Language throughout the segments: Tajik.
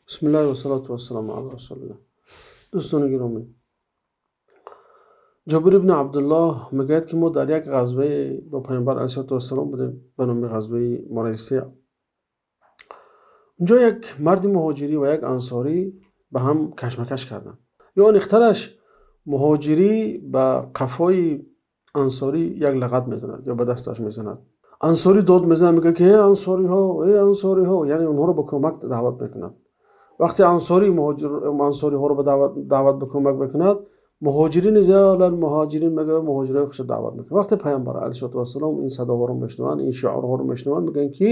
Бисмиллаҳи вассалату вассаламу ала расулиллаҳ. Дӯстони гиромӣ, Ҷобир ибни Абдуллоҳ мегӯяд, ки мо дар як ғазвае бо Паёмбар алайҳиссалоту вассалом будем ба номи ғазваи Мурайсия. Унҷо як марди муҳоҷирӣ ва як ансорӣ ба ҳам кашмакаш карданд. Ё аниқтараш, муҳоҷирӣ ба қафои ансорӣ як лағат мезанад ё ба дасташ мезанад. Ансорӣ дод мезанад, мегӯяд, ки эй ансориҳо, эй ансориҳо, яъне онҳоро ба кӯмак даъват мекунад. Вақте ансорӣ ансориҳоро ба даъват ба кӯмак мекунад, муҳоҷирин низ муҳоҷирин мегӯяд, муҳоҷирони худро даъват мекунад. Вақте Паёмбар алайҳиссалоту вассалом ин садоҳоро мешунаванд, ин шиорҳоро мешунаванд, мегӯянд, ки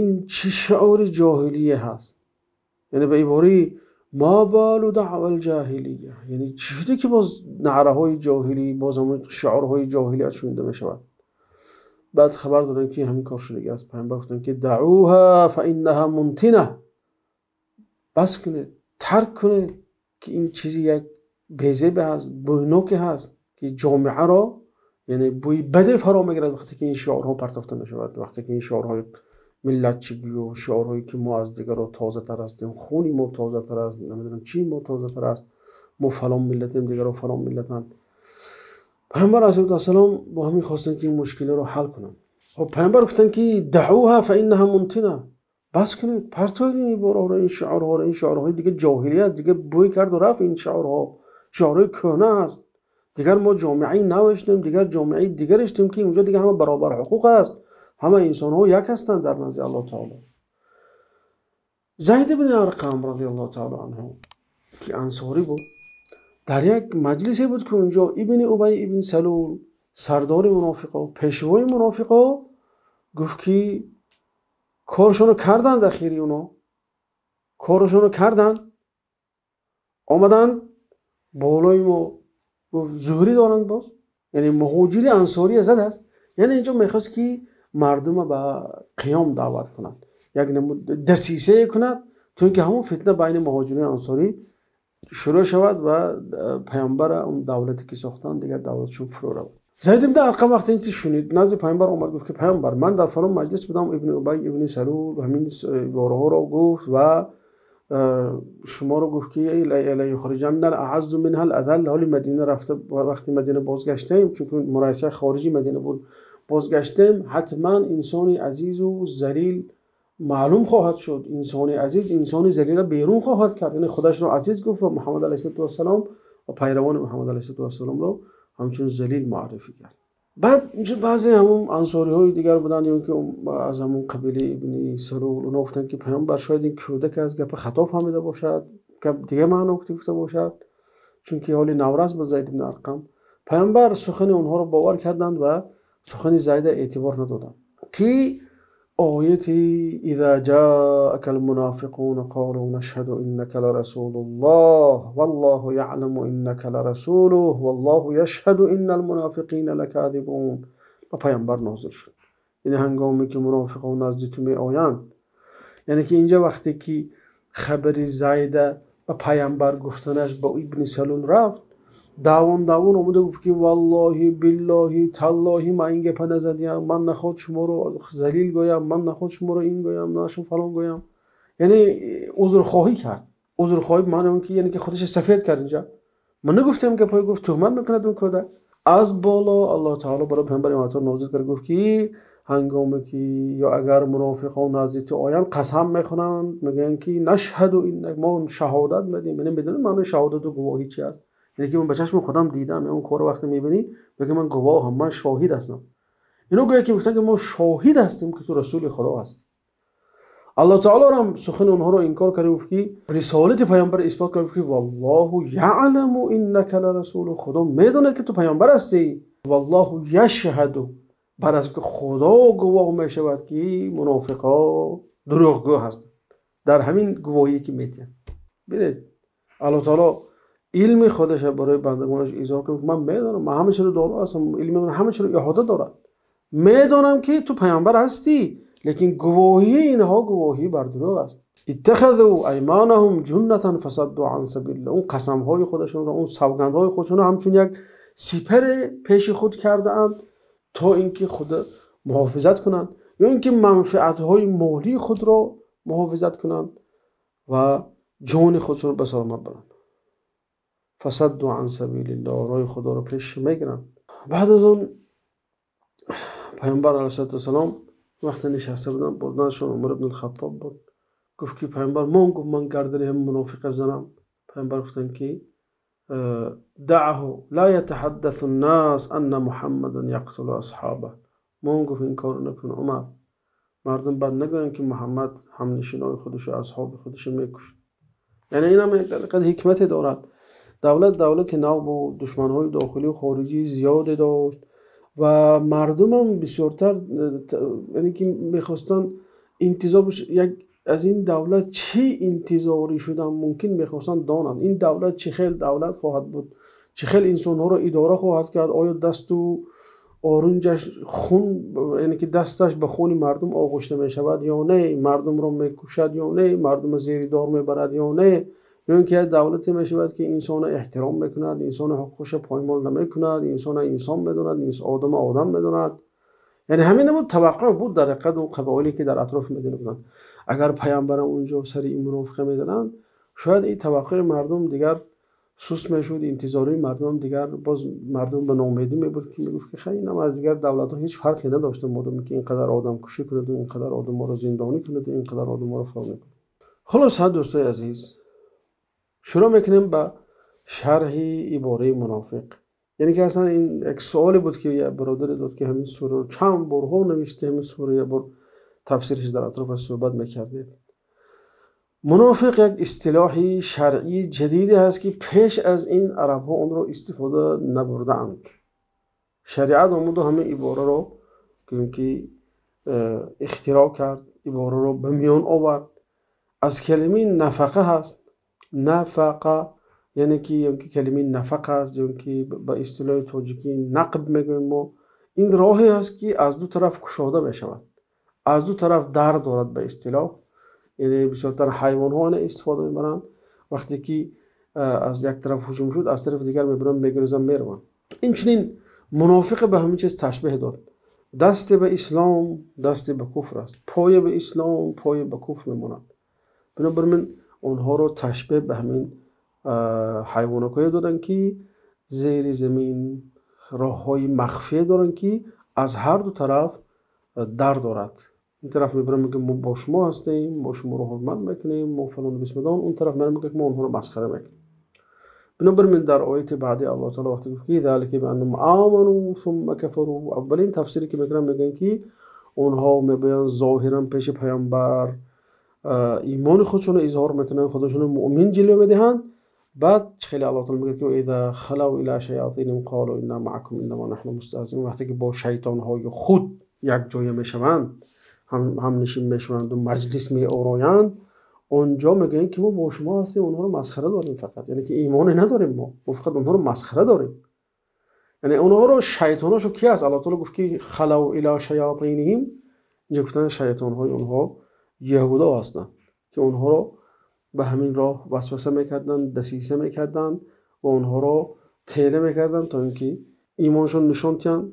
ин чӣ шиори ҷоҳилия ҳаст? Яъне ба ибораи ма балу даъвал ҷоҳилия, яъне чӣ шуда ки боз наъраҳои ҷоҳилӣ, боз ҳамон шиорҳои ҷоҳилият шунида мешавад. Баъд хабар доданд, ки ҳамин кор шудагӣ аст. Паёмбар гуфтанд, ки даъуҳа фаиннаҳа мунтина, бас кунед, тарк кунед, ки ин чизи як безебе ҳаст, бӯйноке ҳаст, ки ҷомеаро яъне бӯи баде фаро мегирад вақте ки ин шиорҳо партофта мешавад, вақте ки ин шиорҳои миллатчигию шиорҳое ки мо аз дигарро тозатар ҳастем, хуни мо тозатар аст, намедонам чӣ мо тозатар аст, мо фалон миллатем, дигарро фалон миллатанд. Паёмбар алайҳиссалоту вассалом бо ҳамин хостанд, ки ин мушкилиро ҳал кунанд. Хоб, Паёмбар гуфтанд, ки даъуҳа фаиннаҳа мунтина, бас кунед, партоед ин ибораҳоро, ин шиорҳоро, ин шиорҳои дига ҷоҳилият, дига бӯй карду рафт. Ин шиорҳо шиорҳои кӯҳна аст. Дигар мо ҷомеаи нав ҳастем, дигар ҷомеаи дигар ҳастем, ки инҷо дига ҳама баробар ҳуқуқ аст, ҳама инсонҳо як ҳастанд дар назди Аллоҳ таоло. Зайд ибни Арқам радиаллоҳу таоло анҳу, ки ансорӣ буд, дар як маҷлисе буд, ки унҷо Ибни Убай ибни Салул, сардори мунофиқо, пешвои мунофиқо, гуфт, ки коршонро карданд, ахири оно коршонро карданд, омаданд болои мо, гуфт, зуҳрӣ доранд боз, яъне муҳоҷири ансория зад аст. Яъне инҷо мехост, ки мардума ба қиём даъват кунад, як дасисае кунад, то ин ки ҳамон фитна байни муҳоҷирини ансорӣ шурӯъ шавад ва паёмбара он давлате ки сохтанд, дигар давлатшон фурӯ равад. Зайд ибни Арқам вақте ин чиз шунид, назди паёмбар омад, гуфт, ки паёмбар, ман дар фалон маҷлис будам, Ибни Убай ибни Салул ҳамин ибораҳоро гуфт ва шуморо гуфт, ки лаюхриҷанна аъаззу минҳа ал-азалл. Ҳоли Мадина рафта, вақти Мадина бозгаштем, чунки Мурайсия хориҷи Мадина буд, бозгаштем, ҳатман инсони азизу залил маълум хоҳад шуд, инсони азиз инсони залилро берун хоҳад кард. Яъне худашро азиз гуфт ва Муҳаммад алайҳиссалоту вассалом ва пайравони Муҳаммад алайҳиссалоту вассаломро ҳамчун залил муаррифӣ кард. Баъд инҷо баъзе ҳамон ансориҳои дигар буданд, ё ки аз ҳамон қабилаи Ибни Салул, онҳо гуфтанд, ки паёмбар, шояд ин кӯдак аст, гапа хато фаҳмида бошад, гап дига маъно гуфта бошад, чунки ҳоли наврас буд Зайд ибни Арқам. Паёмбар сухани онҳоро бовар карданд ва сухани Зайда эътибор надоданд, ки ояти иза ҷаака алмунофиқуна қолу нашҳаду иннака ларасулуллоҳ валлоҳу яъламу иннака ларасулуҳ валлоҳу яшҳаду инна алмунофиқина лакозибун ба паёмбар нозил шуд. Яъне ҳангоме ки мунофиқон назди ту меоянд, яъне ки инҷа вақте ки хабари Зайда ба паёмбар гуфтанаш ба Ибни Салул рафт, давон давон омада гуфт, ки валлоҳи, биллоҳи, таллоҳи, ман ин гапа назадиям, ман наход шуморо залил гӯям, ман наход шуморо ин гӯям, на фалон гӯям. Яъне узрхоҳӣ кард. Узрхоҳӣ маъно он ки яъне ки худаш сафед кард. Инҷа ман нагуфтам гапҳое, гуфт, туҳмат мекунад он кӯдак. Аз боло Аллоҳ таоло барои паёмбар ин оятҳоро нозил кард, гуфт, ки ҳангоме ки ё агар мунофиқон назди ту оянд, қасам мехӯранд, мегӯянд, ки нашҳаду иннак, мо шаҳодат медиҳем. Яъне медонед маънои шаҳодату гувоҳӣ чи аст? Яъне ки ман ба чашми худам дидам, он корро вақте мебинӣ, мегӯяд, ман гувоҳам, ман шоҳид ҳастам. Ино гӯя ки гуфтанд, ки мо шоҳид ҳастем, ки ту расули Худо ҳастӣ. Аллоҳ таоло ҳам сухани онҳоро инкор кард, гуфт, ки рисолати паёмбар исбот кард, гуфт, ки валлоҳу яъламу иннака ларасулу, Худо медонад, ки ту паёмбар ҳастӣ. Валлоҳу яшҳаду, бар аз ки Худо гувоҳ мешавад, ки мунофиқо дурӯғгӯ ҳастанд дар ҳамин гувоҳие ки медиҳанд. Бинед, Аллоҳ таоло илми худашро барои бандагонаш изҳор кард: ман медонам, ман ҳама чиро доро ҳастам, илми ман ҳама чиро иҳота дорад, медонам, ки ту паёмбар ҳастӣ, лекин гувоҳии инҳо гувоҳӣ бар дурӯғ аст. Иттахазу айманаҳум ҷуннатан фасадду ан сабилилlah, он қасамҳои худашонро, он савгандҳои худашонро ҳамчун як сипаре пеши худ кардаанд, то ин ки худ муҳофизат кунанд ё ин ки манфиатҳои молии худро муҳофизат кунанд. ва ҷони худшонро ба саломат баранд. Фасадду ан сабилиллоҳ, роҳи Худоро пеш мегиранд. Баъд аз он Паёмбар алайҳиссалоту вассалом вақте нишаста буданд, бурданашон Умар ибн ал-Хаттоб буд. Гуфт ки Паёмбар мон, гуфт ман гардани ҳам мунофиқа занам. Паёмбар гуфтанд ки даъҳу ла ятаҳаддасу н-нос анна Муҳаммадан яқтулу асҳобаҳ. Мон, гуфт ин корро накун Умар, мардум бад нагӯянд ки Муҳаммад ҳамнишинои худашо, асҳоби худашо мекушт. Яъне ин ҳам як ҳақиқат ҳикмате дорад. Давлат давлати нав буд, душманҳои дохилию хориҷӣ зиёде дошт ва мардумам бисёртар яъне ки мехостанд интизор як аз ин давлат чӣ интизорӣ шудан мумкин мехостанд донанд. Ин давлат чӣ хел давлат хоҳад буд, чӣ хел инсонҳоро идора хоҳад кард, оё дасту орунҷаш хун, яъне ки дасташ ба хуни мардум оғушта мешавад ё не, мардумро мекушад ё не, мардумро зери дор мебарад ё не, ё ин ки як давлате мешавад ки инсонро эҳтиром мекунад, инсонро ҳуқуқашро поймол намекунад, инсонро инсон медонад, одамро одам медонад. Яъне ҳамин намуд таваққӯъ буд дар ҳақиқат он қабоиле ки дар атрофи Мадина буданд. Агар паёмбарам унҷо сари ин мунофиқа мезаданд, шояд ин таваққӯи мардум дигар суст мешуд, интизории мардумам дигар боз мардум ба ноумедӣ мебурд, ки мегуфт ки хай инам аз дигар давлатҳо ҳеҷ фарқе надошта, модоме ки инқадар одамкушӣ кунад ва инқадар одамҳоро зиндонӣ кунад ва инқадар одамҳоро фалон мекунад. Хулоса дӯстои азиз, шурӯъ мекунем ба шарҳи ибораи мунофиқ. Яъне ки аслан ин як суоле буд ки як бародаре дод ки ҳамин сураро чанд борҳо навишт, ки ҳамин сура як бор тафсираш дар атрофаш суҳбат мекардед. Мунофиқ як истилоҳи шаръии ҷадиде ҳаст ки пеш аз ин арабҳо онро истифода набурдаанд. Шариат омаду ҳамин ибораро ки ихтироъ кард, ибораро ба миён овард. Аз калимаи нафақа ҳаст. Нафақа яъне ки ё ки калимаи нафақа аст, ё ки ба истилоҳи тоҷикӣ нақб мегӯем мо. Ин роҳе ҳаст ки аз ду тараф кушода мешавад, аз ду тараф дар дорад ба истилоҳ. Яъне бисёртар ҳайвонҳо ана истифода мебаранд. Вақте ки аз як тараф ҳуҷум шуд, аз тарафи дигар мебаранд, мегурезанд, мераванд. Инчунин мунофиқе ба ҳамин чиз ташбеҳ дод. Дасте ба ислом, дасте ба куфр аст. Пое ба ислом, пое ба куфр мемонад. Бинобар ин онҳоро ташбеҳ ба ҳамин ҳайвонокое доданд ки зери замин роҳҳои махфие доранд ки аз ҳар ду тараф дар дорад. Ин тараф мебаранд, мегӯянд мо бо шумо ҳастем, мо шуморо ҳурмат мекунем, мо фалон бисмедон. Он тараф мераванд, мегӯянд мо онҳоро масхара мекунем. Бинобар ин дар ояти баъди Аллоҳ таъоло вақте гуфт ки залика бианнаҳум оману сумма кафару, аввалин тафсире ки мекунанд мегӯянд ки онҳо мебоянд зоҳиран пеши паёмбар имони худшонро изҳор мекунанд, худашонро муъмин ҷилва медиҳанд. Баъд хеле Аллоҳ таъоло мегӯяд ки иза халав ила шаятинihim қолу инна маъакум иннамо наҳну мустаҳзиун. Вақте ки бо шайтонҳои худ якҷоя мешаванд, ҳамнишин мешаванду маҷлис меороянд, онҷо мегӯянд ки мо бо шумо ҳастем, онҳоро масхара дорем фақат. Яъне ки имоне надорем мо фақат онҳоро масхара дорем. Яъне онҳоро шайтоношо ки аст? Аллоҳ таъоло гуфт ки халав ила шаятинihim, инҷо гуфтанд шайтонҳои онҳо яҳудо ҳастанд ки онҳоро ба ҳамин роҳ васваса мекарданд, дасиса мекарданд ва онҳоро тела мекарданд то ин ки имоншон нишон диҳанд,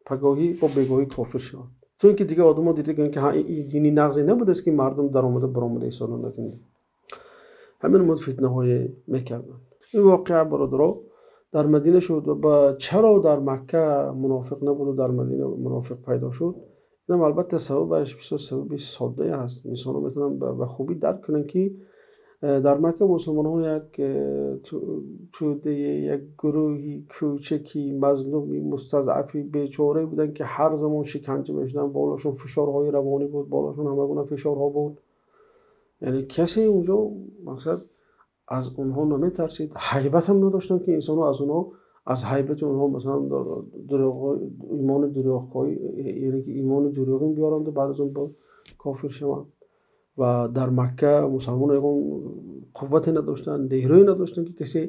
пагоҳӣ бо бегоҳӣ кофир шаванд. То ин ки дигар одамҳо дида гӯянд ки ҳа, ин дини нағзе набудааст ки мардум даромада баромада истоданд аз ин дин. Ҳамин муд фитнаҳое мекарданд. Ин воқеа бародаро дар Мадина шуд ва чаро дар Макка мунофиқ набуду дар Мадина мунофиқ пайдо шуд? Инам албатта сабабаш бисёр сабаби соддае ҳаст. Инсонҳо метавонанд ба хубӣ дарк кунанд ки дар Макка мусулмонҳо як тӯдаи, як гурӯҳи кӯчаки мазлуми мустазъафи бечорае буданд ки ҳар замон шиканҷа мешуданд, болошон фишорҳои равонӣ буд, болошон ҳама гуна фишорҳо буд. Яъне касе унҷо мақсад аз онҳо наметарсид, ҳайбат ҳам надоштанд ки инсонҳо аз онҳо, аз ҳайбати онҳо масалан имони дурӯғҳои, яъне ки имони дурӯғин биёранд ва баъд аз он боз кофир шаванд. Ва дар Макка мусалмонҳо ягон қуввате надоштанд, нерӯе надоштанд ки касе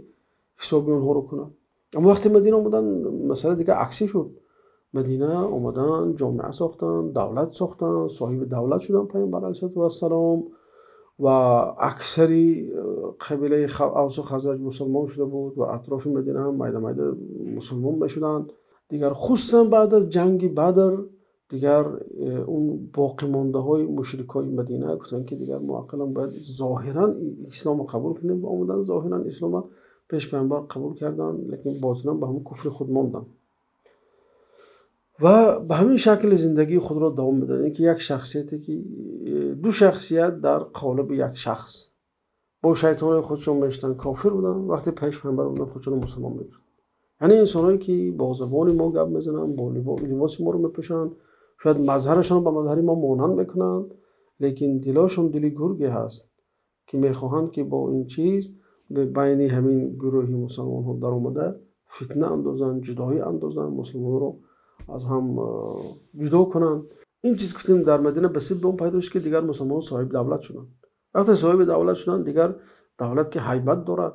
ҳисоби онҳоро кунад. Аммо вақте Мадина омаданд, масъала дигар аксӣ шуд. Мадина омаданд, ҷомеа сохтанд, давлат сохтанд, соҳиби давлат шуданд Паёмбар алайҳиссалоту вассалом ва аксари қабилаи Авсу Хазраҷ мусулмон шуда буд ва атрофи Мадина ҳам майда майда мусулмон мешуданд. Дигар хусусан баъд аз ҷанги Бадр Дигар он боқимондаҳои мушрикҳои Мадина гуфтанд, ки дигар мо ақаллан бояд зоҳиран исломро қабул кунем ва омаданд зоҳиран исломро пеш паёмбар қабул карданд, лекин ботинан ба ҳамон куфри худ монданд ва ба ҳамин шакл зиндагии худро давом медоданд. Ин ки як шахсияте ки ду шахсият дар қолаби як шахс бо шайтонҳои худшон мешуданд, кофир буданд, вақте пеш паёмбар буданд худшонро мусулмон мекарданд. Яъне инсонҳое ки бо забони мо гап мезананд, бо либоси моро мепӯшанд, шояд мазҳарашон ба мазҳари мо монанд мекунанд, лекин дилашон дили гурге ҳаст, ки мехоҳанд ки бо ин чиз байни ҳамин гурӯҳи мусулмонҳо даромада фитна андозанд, ҷудоӣ андозанд, мусулмонҳоро аз ҳам ҷудо кунанд. Ин чиз гуфтем дар Мадина ба сабаби он пайдо шуд, ки дигар мусулмонҳо соҳиби давлат шуданд. Вақте соҳиби давлат шуданд, дигар давлат ки ҳайбат дорад,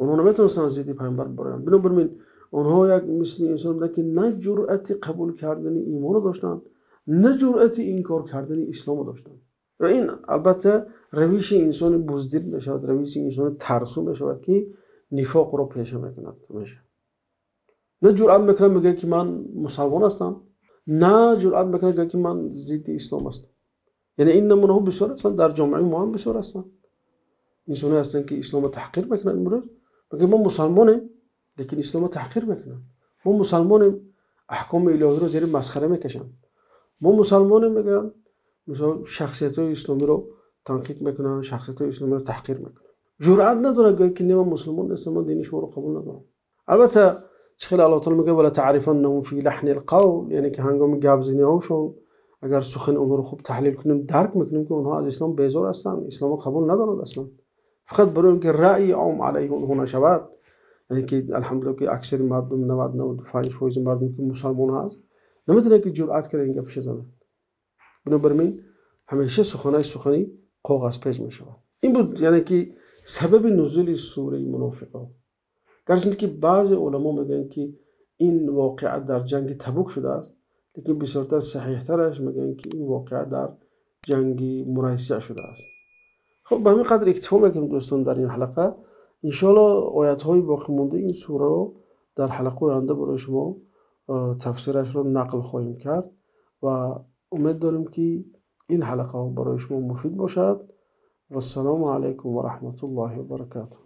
онҳо наметавонистанд зидди паёмбар бароянд. Бинобар ин онҳо як мисли инсон буданд, ки на ҷуръати қабул кардани имонро доштанд, на ҷуръати инкор кардани исломро доштанд. Ва ин албатта равиши инсони буздил мешавад, равиши инсони тарсу мешавад, ки нифоқро пеша мекунад. На ҷуръат мекунад мегӯяд, ки ман мусулмон ҳастам, на ҷуръат мекунад мегӯяд, ки ман зидди ислом ҳастам. Яъне ин намунаҳо бисёр ҳастанд, дар ҷомеаи мо ҳам бисёр ҳастанд. Инсонҳое ҳастанд, ки исломро таҳқир мекунанд имрӯз, мегӯянд мо мусулмонем, лекин исломро таҳқир мекунанд. Мо мусулмонем, аҳкоми илоҳиро зери масхара мекашанд. Мо мусулмонем, мегӯянд, мисол шахсиятҳои исломиро танқид мекунанд, шахсиятҳои исломиро таҳқир мекунанд. Ҷуръат надорад гӯяд, ки не, ман мусулмон нестам, ман дини шуморо қабул надорам. Албатта чӣ хеле Аллоҳ таъоло мегӯяд: вала таърифаннаҳум фи лаҳнил қавл, яъне ки ҳангоми гапзаниҳошон агар сухани онҳоро хуб таҳлил кунем, дарк мекунем, ки онҳо аз ислом безор ҳастанд, исломро қабул надоранд аслан. Фақат барои инки раъйи ом алайҳи онҳо нашавад, яъне ки алҳамдулиллоҳ ки аксари мардум 90-95% мардум ки мусулмон ҳаст, наметавонад ки ҷуръат кунад ин гапашро занад. Бинобар ин ҳамеша суханаш сухани коғазпеч мешавад. Ин буд яъне ки сабаби нузули сураи мунофиқон. Гарчанде ки баъзе уламо мегӯянд, ки ин воқеа дар ҷанги Табук шудааст, лекин бисёртар саҳиҳтараш мегӯянд, ки ин воқеа дар ҷанги Мурайсия шудааст. Хуб, ба ҳамин қадр иктифо мекунем дӯстон дар ин ҳалқа. Иншоаллоҳ оятҳои боқимондаи ин сураро дар ҳалқаи оянда барои шумо тафсирашро нақл хоҳем кард ва умед дорем, ки ин ҳалқаҳо барои шумо муфид бошад. Вассалому алайкум ва раҳматуллоҳи ва баракатуҳ.